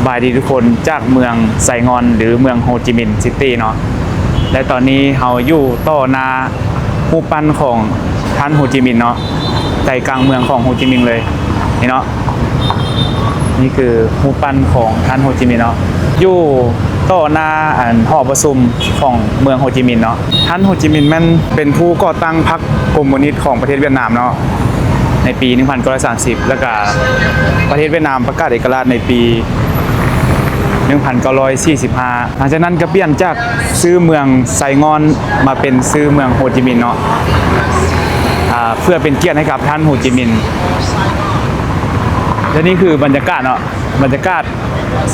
ສະບາຍດີທຸກຄົນ ຈາກເມືອງໄຊງ່ອນ ຫຼື ເມືອງໂຮຈິມິນຊິຕີເນາະ ແລະ ຕອນນີ້ເຮົາຢູ່ຕໍ່ໜ້າຮູບປັ້ນຂອງທ່ານໂຮຈິມິນເນາະ ໃຈກາງເມືອງຂອງໂຮຈິມິນເລີຍ ນີ້ເນາະ. ນີ້ຄືຮູບປັ້ນຂອງທ່ານໂຮຈິມິນເນາະ ຢູ່ຕໍ່ໜ້າ ອັນ ຫໍປະຊຸມຂອງເມືອງໂຮຈິມິນເນາະ. ທ່ານໂຮຈິມິນແມ່ນເປັນຜູ້ກໍ່ຕັ້ງພັກ ຄອມມູນິດຂອງປະເທດຫວຽດນາມເນາະ ໃນປີໜຶ່ງພັນເກົ້າຮ້ອຍສາມສິບ ແລ້ວກະປະເທດຫວຽດນາມປະກາດເອກະລາດໃນປີໜຶ່ງພັນເກົ້າຮ້ອຍສີ່ສິບຫ້າ. ຫຼັງຈາກນັ້ນກະປ່ຽນຈາກຊື່ເມືອງໄຊງ່ອນມາເປັນຊື່ເມືອງໂຮຈິມິນເນາະ ອາ ເພື່ອເປັນກຽດໃຫ້ກັບທ່ານໂຮຈິມິນ. ແລະ ນີ້ຄືບັນຍາກາດເນາະ ບັນຍາກາດ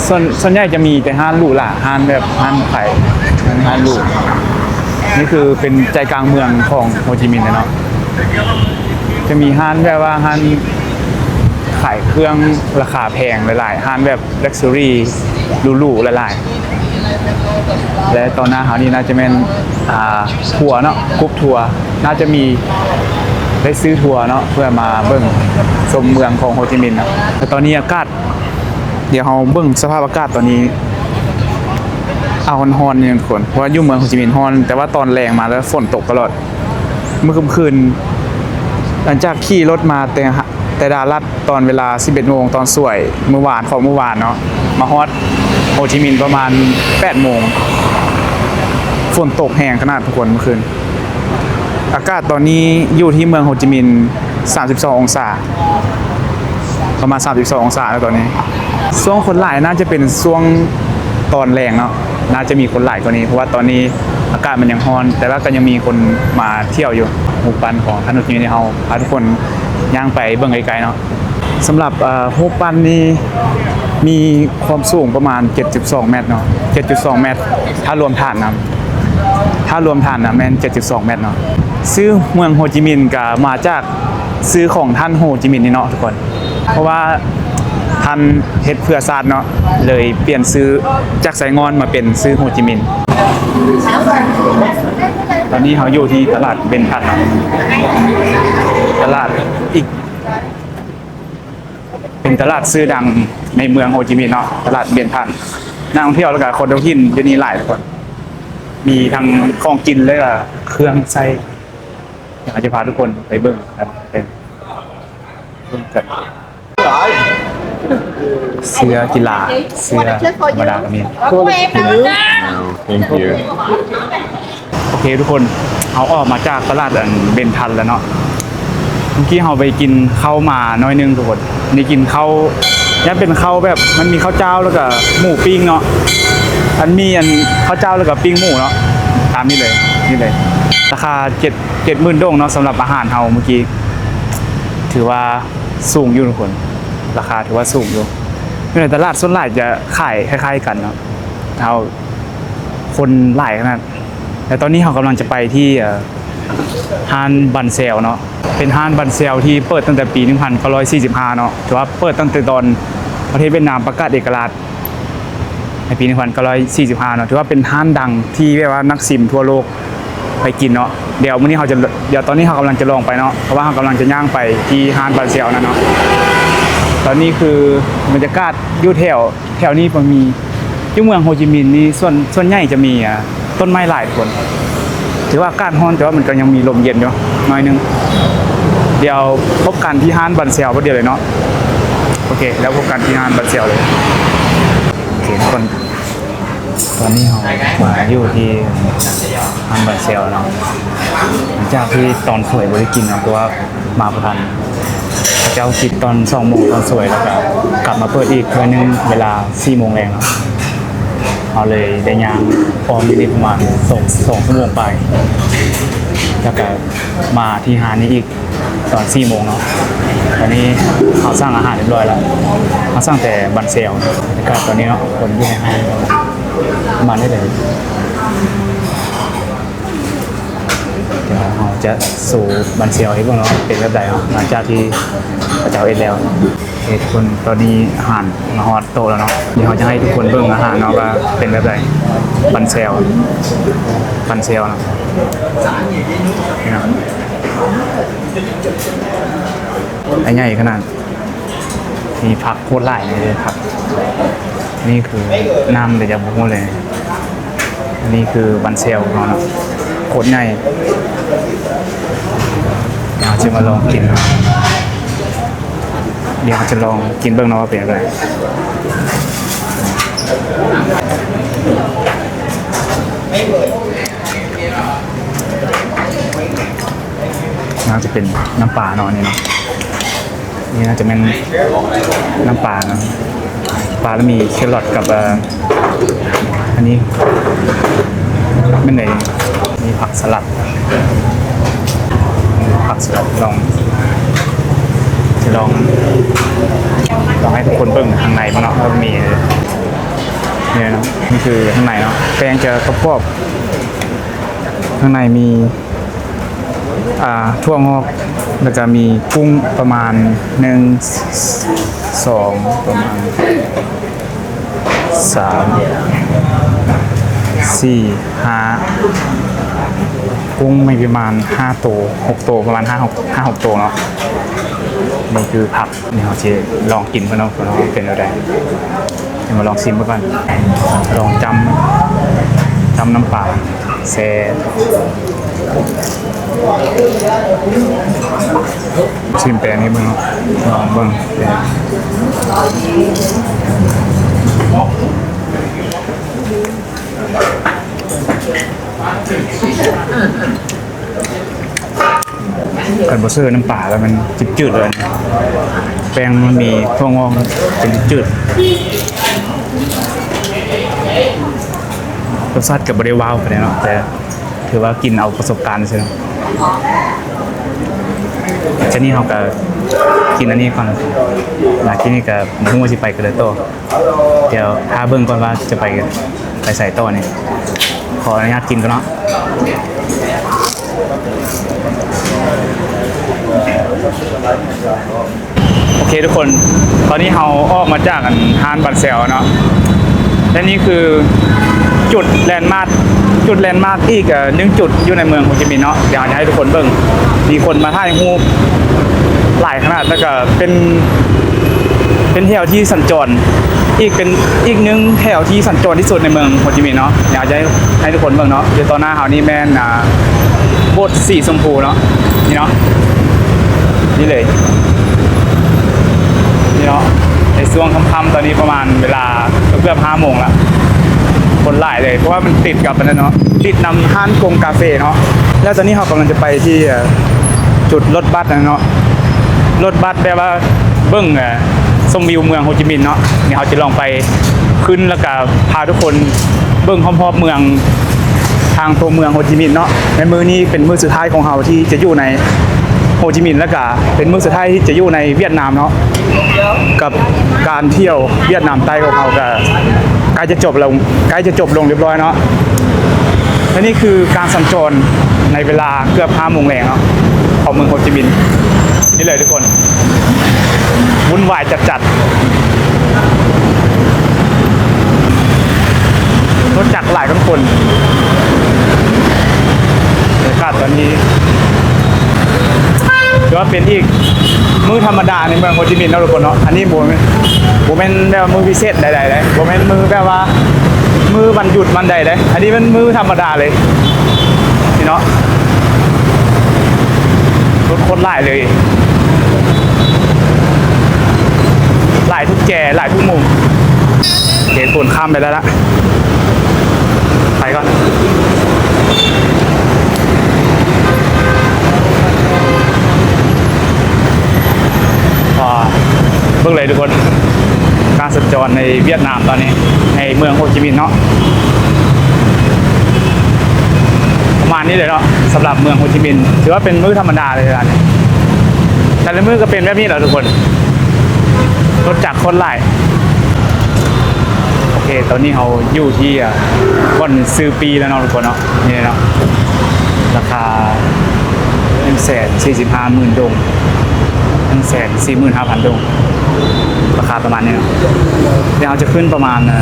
ສ່ວນ ສ່ວນໃຫຍ່ຈະມີແຕ່ຮ້ານຫຼູຫຼາ ຮ້ານແບບຮ້ານຂາຍ ຮ້ານຫຼູ. ນີ້ຄືເປັນໃຈກາງເມືອງຂອງໂຮຈິມິນເລີຍເນາະ ຈະມີຮ້ານແບບວ່າຮ້ານຂາຍເຄື່ອງລາຄາແພງຫຼາຍໆ ຮ້ານແບບ ລັກຊູຣີ ຫຼູໆຫຼາຍໆ ແລະ ຕໍ່ໜ້າເຮົານີ້ໜ້າຈະແມ່ນ ອ່າ ທົວເນາະ ກຣຸບທົວ ໜ້າຈະມີ ໄດ້ຊື້ທົວເນາະ ເພື່ອມາເບິ່ງຊົມເມືອງຂອງໂຮຈິມິນເນາະ. ແລະ ຕອນນີ້ອາກາດ ດຽວເຮົາເບິ່ງສະພາບອາກາດຕອນນີ້ ອ້າວ ຮ້ອນໆ ນີ້ທຸກຄົນ ເພາະວ່າຢູ່ເມືອງໂຮຈິມິນຮ້ອນ ແຕ່ວ່າຕອນແລງມາແລ້ວຝົນຕົກຕະຫຼອດ ມື້ຄືນ ຫຼັງຈາກຂີ່ລົດມາແຕ່ ແຕ່ດາລັດຕອນເວລາສິບເອັດໂມງຕອນສວຍ ມື້ວານ ຂອງມື້ວານເນາະ ມາຮອດໂຮຈິມິນປະມານແປດໂມງ ຝົນຕົກແຮງຂະໜາດທຸກຄົນ ມື້ຄືນ. ອາກາດຕອນນີ້ຢູ່ທີ່ເມືອງໂຮຈິມິນ ສາມສິບສອງອົງສາ ປະມານສາມສິບສອງອົງສາແລ້ວຕອນນີ້. ຊ່ວງຄົນຫຼາຍໜ້າຈະເປັນຊ່ວງຕອນແລງເນາະ ໜ້າຈະມີຄົນຫຼາຍກວ່ານີ້ ເພາະວ່າຕອນນີ້ອາກາດມັນຍັງຮ້ອນ ແຕ່ວ່າກໍຍັງມີຄົນມາທ່ຽວຢູ່. ຮູບປັ້ນຂອງທ່ານໂຮຈິມິນ ທີ່ເຮົາພາທຸກຄົນຍ່າງໄປເບິ່ງໃກ້ໆເນາະ. ສຳລັບ ເອີ ຮູບປັ້ນນີ້ມີຄວາມສູງປະມານເຈັດຈຸດສອງແມັດເນາະ ເຈັດຈຸດສອງແມັດ ຖ້າລວມຖາດນຳ ຖ້າລວມຖາດນຳແມ່ນເຈັດຈຸດສອງແມັດເນາະ. ຊື່ເມືອງໂຮຈິມິນກະມາຈາກຊື່ຂອງທ່ານໂຮຈິມິນນີ້ເນາະທຸກຄົນ ເພາະວ່າທ່ານເຮັດເພື່ອຊາດເນາະ ເລີຍປ່ຽນຊື່ຈາກໄຊງ່ອນມາເປັນຊື່ໂຮຈິມິນ. ຕອນນີ້ເຮົາຢູ່ທີ່ຕະຫຼາດເບັນທັນເນາະ ຕະຫຼາດອີກ ເປັນຕະຫຼາດຊື່ດັງໃນເມືອງໂຮຈິມິນເນາະ ຕະຫຼາດເບັນທັນ. ນັກທ່ອງທ່ຽວ ແລ້ວກະຄົນທ້ອງຖິ່ນຢູ່ນີ້ຫຼາຍທຸກຄົນ ມີທັງຂອງກິນ ແລ້ວກະເຄື່ອງໃຊ້. ດຽວເຮົາຈະພາທຸກຄົນໄປເບິ່ງກັນ ໄປເບິ່ງກັນ. ເສື້ອກິລາ ເສື້ອທຳມະດາກໍມີ. Thank you. ໂອເຄທຸກຄົນ ເຮົາອອກມາຈາກຕະຫຼາດ ອັນ ເບັນທັນແລ້ວເນາະ. ເມື່ອກີ້ເຮົາໄປກິນເຂົ້າມາໜ້ອຍໜຶ່ງທຸກຄົນ ໄດ້ກິນເຂົ້າ ຍັງເປັນເຂົ້າແບບ ມັນມີເຂົ້າເຈົ້າ ແລ້ວກະໝູປີ້ງເນາະ ອັນມີ ອັນ ເຂົ້າເຈົ້າ ແລ້ວກະປີ້ງໝູເນາະ ຕາມນີ້ເລີຍ ນີ້ເລີຍ. ລາຄາເຈັດ ເຈັດໝື່ນດົງເນາະ ສຳລັບອາຫານເຮົາມື້ກີ້ ຖືວ່າສູງຢູ່ທຸກຄົນ ລາຄາຖືວ່າສູງຢູ່. ຢູ່ໃນຕະຫຼາດສ່ວນຫຼາຍຈະຂາຍຄ້າຍໆກັນເນາະ ເຮົາ ຄົນຫຼາຍຂະໜາດ. ແລະ ຕອນນີ້ເຮົາກຳລັງຈະໄປທີ່ ເອີ ຮ້ານບັນແຊວເນາະ ເປັນຮ້ານບັນແຊວທີ່ເປີດຕັ້ງແຕ່ປີໜຶ່ງພັນເກົ້າຮ້ອຍສີ່ສິບຫ້າເນາະ ຖືວ່າເປີດຕັ້ງແຕ່ຕອນປະເທດຫວຽດນາມປະກາດເອກະລາດໃນປີໜຶ່ງພັນເກົ້າຮ້ອຍສີ່ສິບຫ້າເນາະ ຖືວ່າເປັນຮ້ານດັງທີ່ແບບວ່ານັກຊິມທົ່ວໂລກໄປກິນເນາະ. ດຽວມື້ນີ້ເຮົາຈະ ດຽວຕອນນີ້ເຮົາກຳລັງຈະລອງໄປເນາະ ເພາະວ່າເຮົາກຳລັງຈະຍ່າງໄປທີ່ຮ້ານບັນແຊວນັ້ນເນາະ. ຕອນນີ້ຄືບັນຍາກາດຢູ່ແຖວ ແຖວນີ້ບໍ່ມີ ຢູ່ເມືອງໂຮຈິມິນນີ້ ສ່ວນ ສ່ວນໃຫຍ່ຈະມີ ອາ ຕົ້ນໄມ້ຫຼາຍທຸກຄົນ ຖືວ່າອາກາດຮ້ອນ ແຕ່ວ່າມັນກໍຍັງມີລົມເຢັນຢູ່ໜ້ອຍໜຶ່ງ. ດຽວພົບກັນທີ່ຮ້ານບັນແຊວບາດດຽວເລີຍເນາະ. ໂອເຄ ແລ້ວພົບກັນທີ່ຮ້ານບັນແຊວເລີຍ. ໂອເຄທຸກຄົນ ຕອນນີ້ເຮົາມາຢູ່ທີ່ຮ້ານບັນແຊວເນາະ ຫຼັງຈາກທີ່ຕອນສວຍບໍ່ໄດ້ກິນເນາະ ເພາະວ່າ ມາບໍ່ທັນ ເຂົາເຈົ້າປິດຕອນສອງໂມງຕອນສວຍ ແລ້ວກະກັບມາເປີດອີກເທື່ອໜຶ່ງເວລາສີ່ໂມງແລງເນາະ. ເຮົາເລີຍໄດ້ຍ່າງອ້ອມຢູ່ນີ້ປະມານສອງ ສອງຊົ່ວໂມງປາຍ ແລ້ວກະມາທີ່ຮ້ານນີ້ອີກຕອນສີ່ໂມງເນາະ. ຕອນນີ້ເຮົາສັ່ງອາຫານຮຽບຮ້ອຍແລ້ວ ເຮົາສັ່ງແຕ່ບັນແຊວ. ແລ້ວກະຕອນນີ້ເນາະ ຄົນຢູ່ໃນຮ້ານປະມານນີ້ເລີຍ. ດຽວເຮົາຈະໂຊບັນແຊວໃຫ້ເບິ່ງເນາະ ເປັນແບບໃດເນາະ ຫຼັງຈາກທີ່ເຂົາເຈົ້າເຮັດແລ້ວ. ເຮັດຄົນ ຕອນນີ້ອາຫານມາຮອດໂຕະແລ້ວເນາະ. ດຽວເຮົາຈະໃຫ້ທຸກຄົນເບິ່ງອາຫານເນາະ ວ່າເປັນແບບໃດ. ບັນແຊວ ບັນແຊວເນາະ ນີ້ເນາະ ອັນໃຫຍ່ຂະໜາດ. ມີຜັກໂຄດຫຼາຍເລີຍ ຜັກ ນີ້ຄືນ້ຳເດ ຍັງບໍ່ຮູ້ເລີຍ. ອັນນີ້ຄືບັ້ນແຊວຂອງເຮົາເນາະ ໂຄດໃຫຍ່. ດຽວເຮົາຈະມາລອງກິນ ດຽວເຮົາຈະລອງກິນເບິ່ງເນາະວ່າເປັນຈັ່ງໃດ. ໜ້າຈະເປັນນ້ຳປາເນາະ ອັນນີ້ເນາະ ນີ້ໜ້າຈະແມ່ນນ້ຳປາເນາະ ປາ ແລ້ວມີແຄຣອດກັບ ເອີ ອັນນີ້ແມ່ນໃດ ມີຜັກສະຫຼັດ ຜັກສະຫຼັດ ລອງ ຈະລອງ ລອງໃຫ້ທຸກຄົນເບິ່ງຂ້າງໃນມັນເນາະ ວ່າມີ ນີ້ເນາະ ນີ້ຄືຂ້າງໃນເນາະ ແປ້ງຈະກອບໆ ຂ້າງໃນມີ ອ່າ ຖົ່ວງອກ ແລ້ວກະມີກຸ້ງປະມານ ໜຶ່ງ ສອງ ປະມານ ສາມ ສີ່ ຫ້າ ກຸ້ງມີປະມານ ຫ້າໂຕ ຫົກໂຕ ປະມານ ຫ້າ ຫົກ ຫ້າ ຫົກໂຕເນາະ. ນີ້ຄືຜັກ ນີ້ເຮົາຊິລອງກິນເບິ່ງເນາະ ເປັນແນວໃດ. ດຽວມາລອງຊີມເບິ່ງກ່ອນ ລອງຈ້ຳ ຈ້ຳນ້ຳປາ ແຊບ. ຊີມແປ້ງໃຫ້ເບິ່ງເນາະ ລອງເບິ່ງ ຄັນບໍ່ໃສ່ນ້ຳປາແລ້ວມັນຈືດໆ ເລີຍ ແປ້ງມັນມີຖົ່ວງອກ ເປັນຈືດໆ. ລົດຊາດກໍບໍ່ໄດ້ວ້າວປານໃດເນາະ ແຕ່ຖືວ່າກິນເອົາປະສົບການຊື່ເນາະ. ຈາກນີ້ເຮົາກໍກິນອັນນີ້ກ່ອນ ຫຼັງຈາກນີ້ກໍບໍ່ຮູ້ວ່າຊິໄປການໃດຕໍ່. ດຽວຖ້າເບິ່ງກ່ອນວ່າຈະໄປ ໄປໃສຕໍ່ນີ້ ຂໍອະນຸຍາດກິນກ່ອນເນາະ. ໂອເຄທຸກຄົນ ຕອນນີ້ເຮົາອອກມາຈາກອັນຮ້ານບັນແຊວເນາະ ແລະນີ້ຄືຈຸດແລນມາກ ຈຸດແລນມາກອີກ ເອີ ໜຶ່ງຈຸດຢູ່ໃນເມືອງໂຮຈິມິນເນາະ. ດຽວເຮົາຈະໃຫ້ທຸກຄົນເບິ່ງ ມີຄົນມາຖ່າຍຮູບຫຼາຍຂະໜາດ ແລ້ວກໍເປັນ ເປັນແຖວທີ່ສັນຈອນ ອີກເປັນອີກໜຶ່ງແຖວທີ່ສັນຈອນທີ່ສຸດໃນເມືອງໂຮຈິມິນເນາະ. ດຽວຈະໃຫ້ ໃຫ້ທຸກຄົນເບິ່ງເນາະ ຢູ່ຕໍ່ໜ້າເຮົານີ້ແມ່ນ ອ່າ ໂບດສີຊົມພູເນາະ ນີ້ເນາະ ນີ້ເລີຍ ນີ້ເນາະ. ໃນຊ່ວງຄ່ຳໆ ຕອນນີ້ປະມານເວລາເກືອບຫ້າໂມງລະ ຄົນຫຼາຍເລີຍ ເພາະວ່າມັນຕິດກັບອັນນັ້ນເນາະ ຕິດນຳຮ້ານກົງກາເຟເນາະ. ແລ້ວຕອນນີ້ເຮົາກຳລັງຈະໄປທີ່ ເອີ ຈຸດລົດບັສນັ້ນເນາະ ລົດບັສແບບວ່າເບິ່ງ ເອີ ຊົມວິວເມືອງໂຮຈິມິນເນາະ. ດຽວເຮົາຈະລອງໄປຂຶ້ນ ແລ້ວກະພາທຸກຄົນເບິ່ງຮອບໆເມືອງ ທາງຕົວເມືອງໂຮຈິມິນເນາະ. ໃນມື້ນີ້ເປັນມື້ສຸດທ້າຍຂອງເຮົາທີ່ຈະຢູ່ໃນໂຮຈິມິນ ແລ້ວກະເປັນມື້ສຸດທ້າຍທີ່ຈະຢູ່ໃນຫວຽດນາມເນາະ. ກັບການທ່ຽວຫວຽດນາມໃຕ້ຂອງເຮົາກະໃກ້ຈະຈົບລົງ ໃກ້ຈະຈົບລົງຮຽບຮ້ອຍເນາະ. ແລະນີ້ຄືການສັນຈອນໃນເວລາເກືອບຫ້າໂມງແລງເນາະ ຂອງເມືອງໂຮຈິມິນ ນີ້ເລີຍທຸກຄົນ ວຸ່ນວາຍຈັດໆ ລົດຈັກຫຼາຍກວ່າຄົນ. ບັນຍາກາດຕອນນີ້ຖືວ່າເປັນອີກມື້ທຳມະດາໃນເມືອງໂຮຈິມິນເນາະທຸກຄົນເນາະ. ອັນນີ້ບໍ່ແມ່ນ ບໍ່ແມ່ນແບບວ່າມື້ພິເສດໃດໆເດ້ ບໍ່ແມ່ນມື້ແບບວ່າມື້ວັນຢຸດວັນໃດເດ້ ອັນນີ້ແມ່ນມື້ທຳມະດາເລີຍ ນີ້ເນາະ. ລົດໂຄດຫຼາຍເລີຍ ຫຼາຍທຸກແຈ ຫຼາຍທຸກມຸມ. ໂອເຄ ໂຕນຂ້າມໄປແລ້ວລະ ໄປກ່ອນ. ອ່າ ເບິ່ງເລີຍທຸກຄົນ ການສັນຈອນໃນຫວຽດນາມຕອນນີ້ ໃນເມືອງໂຮຈິມິນເນາະ ປະມານນີ້ເລີຍເນາະ. ສຳລັບເມືອງໂຮຈິມິນ ຖືວ່າເປັນມື້ທຳມະດາເລີຍລະນີ້ ແຕ່ລະມື້ກໍເປັນແບບນີ້ແຫຼະທຸກຄົນ ລົດຈັກຄົນຫຼາຍ. ໂອເຄ ຕອນນີ້ເຮົາຢູ່ທີ່ ອ່າ ບ່ອນຊື້ປີ້ແລ້ວເນາະທຸກຄົນເນາະ. ນີ້ເນາະ ລາຄາໜຶ່ງແສນສີ່ສິບຫ້າໝື່ນດົງ ໜຶ່ງແສນສີ່ສິບຫ້າພັນດົງ ລາຄາປະມານນີ້ເນາະ. ດຽວເຮົາຈະຂຶ້ນປະມານ ເອີ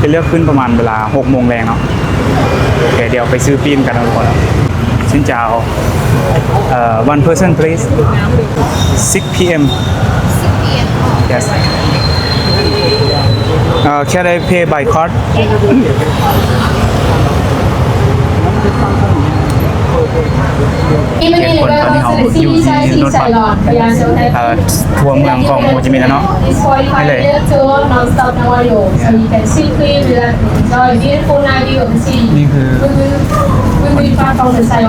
ຈະເລືອກຂຶ້ນປະມານເວລາຫົກໂມງແລງເນາະ. ໂອເຄ ດຽວໄປຊື້ປີ້ນຳກັນເນາະທຸກຄົນເນາະ. ຊິນເຈົ້າ ເອີ one person please six p.m. six p.m. ໂອເຄ Uh, can I pay by card? ເຫດຜົນຕອນນີ້ເຮົາຢູ່ທີ່ລົດບັສ ເອີ່ ທົ່ວເມືອງຂອງໂຮຈິມິນແລ້ວເນາະ ນີ້ເລີຍ. ນີ້ຄື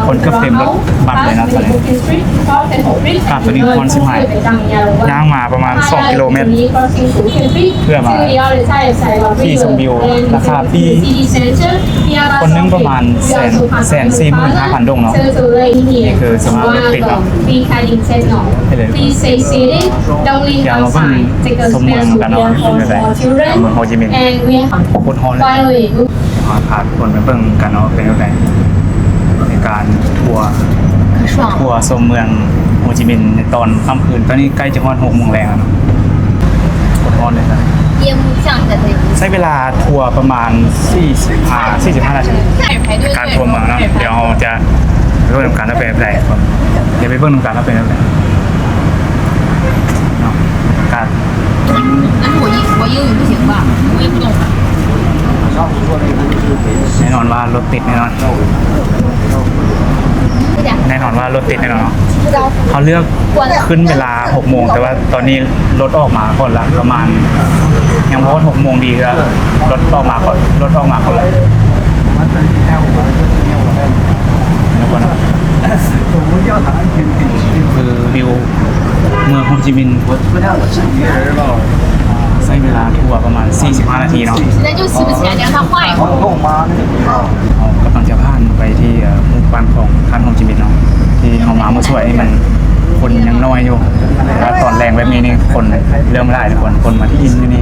ຄົນເກືອບເຕັມລົດບັສເລີຍເນາະຕອນນີ້. ກາດໂຕນີ້ຮອນຊິບຫ້າ ຍ່າງມາປະມານສອງກິໂລແມັດ ເພື່ອມາຂີ່ຊົມວິວລາຄາຟຣີ ຄົນໜຶ່ງປະມານແສນ ແສນສີ່ໝື່ນຫ້າພັນດົງເນາະ. ນີ້ຄືສະພາບລົດຕິດເນາະ ໄປເລີຍ. ດຽວມາເບິ່ງຊົມເມືອງນຳກັນເນາະ ເປັນແບບໃດ ເມືອງໂຮຈິມິນ. ໂຄດຮ້ອນເລີຍ ມາພາທຸກຄົນໄປເບິ່ງນຳກັນເນາະ ເປັນແບບໃດ ໃນການທົວ ທົວຊົມເມືອງໂຮຈິມິນໃນຕອນຄ່ຳຄືນ. ຕອນນີ້ໃກ້ຈະຮອດຫົກໂມງແລງແລ້ວເນາະ ໂຄດຮ້ອນເລີຍນະ. ໃຊ້ເວລາທົວປະມານສີ່ສິບຫ້າ ສີ່ສິບຫ້ານາທີ ໃນການທົວເມືອງເນາະ. ດຽວເຮົາຈະເບິ່ງນຳກັນວ່າເປັນແບບໃດ ດຽວໄປເບິ່ງນຳກັນວ່າເປັນແບບໃດເນາະ ອາກາດ. ແນ່ນອນວ່າລົດຕິດແນ່ນອນ ແນ່ນອນວ່າລົດຕິດແນ່ນອນເນາະ. ເຮົາເລືອກຂຶ້ນເວລາຫົກໂມງ ແຕ່ວ່າຕອນນີ້ລົດອອກມາກ່ອນລະ ປະມານ ຍັງບໍ່ຮອດຫົກໂມງດີເທື່ອ ລົດອອກມາກ່ອນ ລົດອອກມາກ່ອນລະ. ຄືວິວ ເມືອງໂຮຈິມິນ ໃຊ້ເວລາທົວປະມານສີ່ສິບຫ້ານາທີເນາະ. ເຮົາກຳລັງຈະຜ່ານໄປທີ່ ເອີ່ ຮູບປັ້ນຂອງທ່ານໂຮຈິມິນເນາະ ທີ່ເຮົາມາມື້ສວຍນີ້ ມັນຄົນຍັງນ້ອຍຢູ່ ແຕ່ວ່າຕອນແລງແບບນີ້ນີ້ຄົນເລີ່ມຫຼາຍທຸກຄົນ ຄົນມາທີ່ອິນຢູ່ນີ້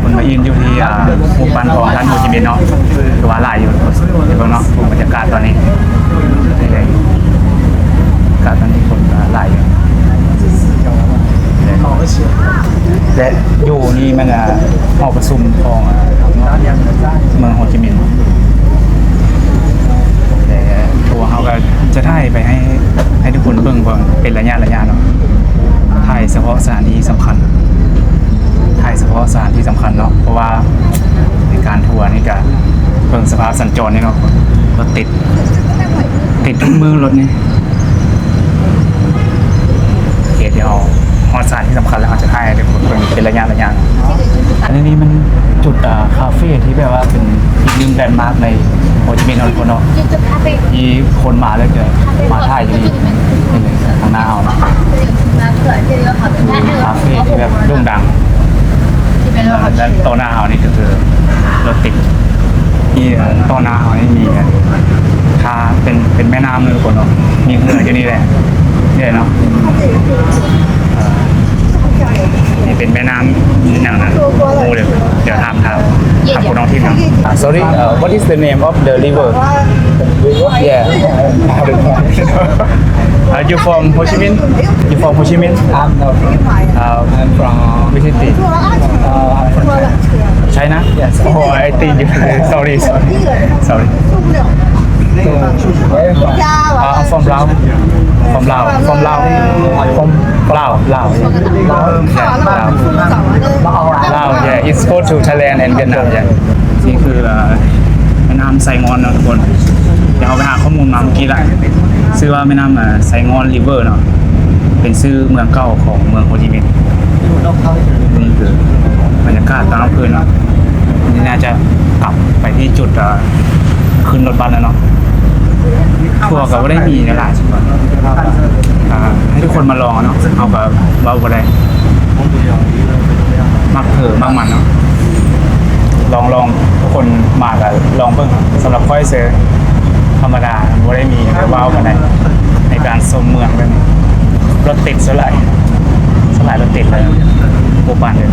ຄົນມາອິນຢູ່ທີ່ ອ່າ ຮູບປັ້ນຂອງທ່ານໂຮຈິມິນເນາະ ຖືວ່າຫຼາຍຢູ່. ເບິ່ງເນາະ ເບິ່ງບັນຍາກາດຕອນນີ້ ນີ້ເລີຍ ກາດຕອນນີ້ຄົນກໍຫຼາຍຢູ່ ແລະ ຢູ່ນີ້ແມ່ນ ອ່າ ຫໍປະຊຸມຂອງ ອ່າ ເມືອງໂຮຈິມິນ ແລະ ໂທເຮົາກໍຈະຖ່າຍໄປໃຫ້ ໃຫ້ທຸກຄົນເບິ່ງເປັນໄລຍະໆເນາະ ຖ່າຍສະເພາະສະຖານທີ່ສຳຄັນ ຖ່າຍສະເພາະສະຖານທີ່ສຳຄັນເນາະ ເພາະວ່າໃນການທົວນີ້ກໍເບິ່ງສະພາບສັນຈອນນີ້ເນາະ ລົດຕິດ ຕິດທຸກມື້ລົດນີ້. ໂອເຄ ດຽວເຮົາຮອດສະຖານທີ່ສຳຄັນແລ້ວ ເຮົາຈະຖ່າຍໃຫ້ທຸກຄົນເບິ່ງເປັນໄລຍະໆ. ອັນນີ້ມັນຈຸດ ອ່າ ຄາເຟທີ່ແບບວ່າເປັນອີກໜຶ່ງແລນມາກໃນໂຮຈິມິນເນາະ ທຸກຄົນເນາະ ທີ່ຄົນມາແລ້ວຈະມາຖ່າຍຢູ່ນີ້ ນີ້ເລີຍ ທາງໜ້າເຮົາເນາະ ຄາເຟທີ່ແບບໂດ່ງດັງ. ແລະ ຕໍ່ໜ້າເຮົານີ້ກໍຄືລົດຕິດ ທີ່ຕໍ່ໜ້າເຮົານີ້ມີ ຖ້າເປັນ ເປັນແມ່ນ້ຳເນາະ ທຸກຄົນເນາະ ມີເຮືອຢູ່ນີ້ແຫຼະ ນີ້ແຫຼະເນາະ. ນີ້ເປັນແມ່ນ້ຳຫຍັງນະ ບໍ່ຮູ້ເລີຍ ດຽວຖາມ ຖາມ ຖາມຜູ້ທ້ອງຖິ່ນເນາະ. Sorry, uh, what is the name of the river? Yeah. Uh, you from Ho Chi Minh? You from Ho Chi Minh? Um, no. Uh, I'm from, which city? Uh, I'm from China. China? Yes. Oh, I think you, sorry, sorry. Sorry. Where you from? Uh, I'm from Laos. From Laos. From Laos. From Laos. Laos. Yeah, Laos. Laos, yeah. It's close to Thailand and Vietnam, yeah. ນີ້ຄື ເອີ່ ແມ່ນ້ຳໄຊງ່ອນເນາະທຸກຄົນ ດຽວເຮົາໄປຫາຂໍ້ມູນມາເມື່ອກີ້ລະ ຊື່ວ່າແມ່ນ້ຳ ເອີ່ ໄຊງ່ອນ River ເນາະ ເປັນຊື່ເມືອງເກົ່າຂອງເມືອງໂຮຈິມິນ. ນີ້ຄືບັນຍາກາດຕອນກາງຄືນເນາະ ນີ້ໜ້າຈະກັບໄປທີ່ຈຸດ ເອີ່ ຂຶ້ນລົດບັສແລ້ວເນາະ. ທົວກໍບໍ່ໄດ້ມີຫຼາຍ ອ່າ ໃຫ້ທຸກຄົນມາລອງເນາະ ເຮົາກໍເວົ້າບໍ່ໄດ້ ມັກເຜີມັກມັນເນາະ ລອງ ລອງ ທຸກຄົນມາກໍລອງເບິ່ງ. ສຳລັບຂ້ອຍເຊີ ທຳມະດາ ບໍ່ໄດ້ມີແບບວ້າວປານໃດ ໃນການຊົມເມືອງເລີຍ ລົດຕິດສ່ວນຫຼາຍ ສ່ວນຫຼາຍລົດຕິດເລີຍ ບໍ່ປານເດີມ.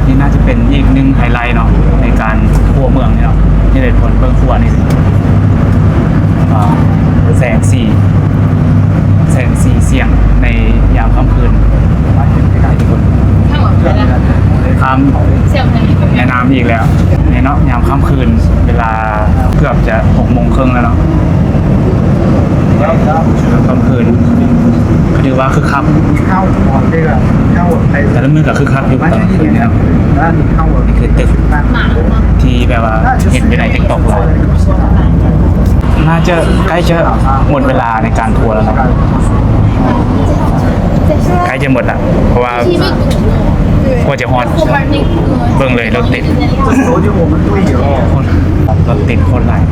ນີ້ໜ້າຈະເປັນອີກໜຶ່ງໄຮໄລເນາະ ໃນການທົ່ວເມືອງນີ້ເນາະ ນີ້ເລີຍທຸກຄົນ ເບິ່ງຂົວນີ້ ອ່າ ແສງສີ ແສງສີສຽງໃນຍາມຄ່ຳຄືນ ທຸກຄົນ ຂ້າມແມ່ນ້ຳອີກແລ້ວ ນີ້ເນາະ ຍາມຄ່ຳຄືນ ເວລາເກືອບຈະຫົກໂມງເຄິ່ງແລ້ວເນາະ ຄ່ຳຄືນ ກໍຖືວ່າຄຶກຄັກ. ແລ້ວມັນກໍຄຶກຄັກຢູ່ຕອນຄືນນີ້ເນາະ. ນີ້ຄືຕຶກທີ່ແບບວ່າເຫັນຢູ່ໃນ TikTok ຫຼາຍ. ໜ້າຈະໃກ້ຈະໝົດເວລາໃນການທົວແລ້ວເນາະ. ໃກ້ຈະໝົດລະ ເພາະວ່າກວ່າຈະຮອດ ເບິ່ງເລີຍ ລົດຕິດ ລົດຕິດໂຄດຫຼາຍ.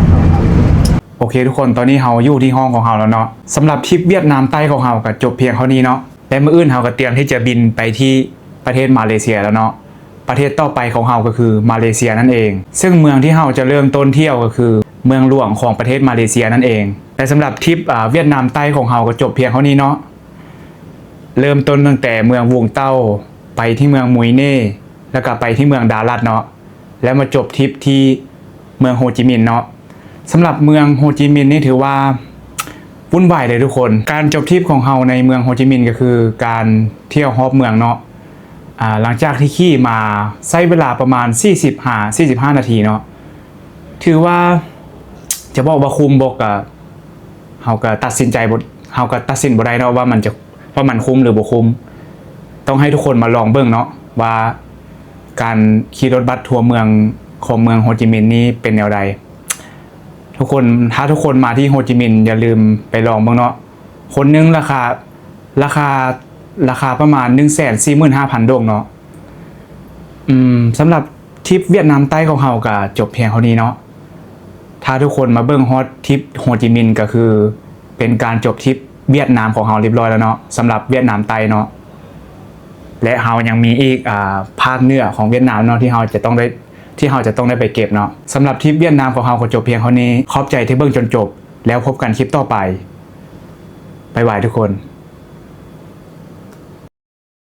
ໂອເຄທຸກຄົນ ຕອນນີ້ເຮົາຢູ່ທີ່ຫ້ອງຂອງເຮົາແລ້ວເນາະ. ສຳລັບທຣິບຫວຽດນາມໃຕ້ຂອງເຮົາກໍຈົບພຽງເທົ່ານີ້ເນາະ ແລະ ມື້ອື່ນເຮົາກໍຕຽມທີ່ຈະບິນໄປທີ່ປະເທດມາເລເຊຍແລ້ວເນາະ. ປະເທດຕໍ່ໄປຂອງເຮົາກໍຄືມາເລເຊຍນັ້ນເອງ ເຊິ່ງເມືອງທີ່ເຮົາຈະເລີ່ມຕົ້ນທ່ຽວກໍຄືເມືອງຫຼວງຂອງປະເທດມາເລເຊຍນັ້ນເອງ. ແລະ ສຳລັບທຣິບ ອາ ຫວຽດນາມໃຕ້ຂອງເຮົາກໍຈົບພຽງເທົ່ານີ້ເນາະ. ເລີ່ມຕົ້ນຕັ້ງແຕ່ເມືອງວູງເຕົ້າ ໄປທີ່ເມືອງມຸຍເນ ແລ້ວກໍໄປທີ່ເມືອງດາລັດເນາະ ແລ້ວມາຈົບທຣິບທີ່ເມືອງໂຮຈິມິນເນາະ. ສຳລັບເມືອງໂຮຈິມິນນີ້ຖືວ່າວຸ່ນວາຍເລີຍທຸກຄົນ. ການຈົບທຣິບຂອງເຮົາໃນເມືອງໂຮຈິມິນກໍຄືການທ່ຽວຮອບເມືອງເນາະ. ອາ ຫຼັງຈາກທີ່ຂີ່ມາໃຊ້ເວລາປະມານສີ່ສິບຫາສີ່ສິບຫ້ານາທີເນາະ. ຖືວ່າຈະບອກວ່າຄຸ້ມບໍ່ ກະ ເຮົາກະຕັດສິນໃຈບໍ່ ເຮົາກະຕັດສິນບໍ່ໄດ້ເນາະວ່າມັນຈະ ວ່າມັນຄຸ້ມຫຼືບໍ່ຄຸ້ມ. ຕ້ອງໃຫ້ທຸກຄົນມາລອງເບິ່ງເນາະວ່າການຂີ່ລົດບັສທົ່ວເມືອງຂອງເມືອງໂຮຈິມິນນີ້ເປັນແນວໃດ. ທຸກຄົນ ຖ້າທຸກຄົນມາທີ່ໂຮຈິມິນ ຢ່າລືມໄປລອງເບິ່ງເນາະ. ຄົນໜຶ່ງລາຄາ ລາຄາ ລາຄາປະມານໜຶ່ງແສນສີ່ໝື່ນຫ້າພັນດົງເນາະ. ອືມ ສຳລັບທຣິບຫວຽດນາມໃຕ້ຂອງເຮົາກະຈົບພຽງເທົ່ານີ້ເນາະ. ຖ້າທຸກຄົນມາເບິ່ງຮອດທຣິບໂຮຈິມິນ ກໍຄືເປັນການຈົບທຣິບຫວຽດນາມຂອງເຮົາຮຽບຮ້ອຍແລ້ວເນາະ ສຳລັບຫວຽດນາມໃຕ້ເນາະ. ແລະ ເຮົາຍັງມີອີກ ອາ ພາກເໜືອຂອງຫວຽດນາມເນາະ ທີ່ເຮົາຈະຕ້ອງໄດ້ ທີ່ເຮົາຈະຕ້ອງໄດ້ໄປເກັບເນາະ. ສຳລັບທຣິບຫວຽດນາມຂອງເຮົາກໍຈົບພຽງເທົ່ານີ້. ຂອບໃຈທີ່ເບິ່ງຈົນຈົບ ແລ້ວພົບກັນຄລິບຕໍ່ໄປ. ບາຍບາຍທຸກຄົນ.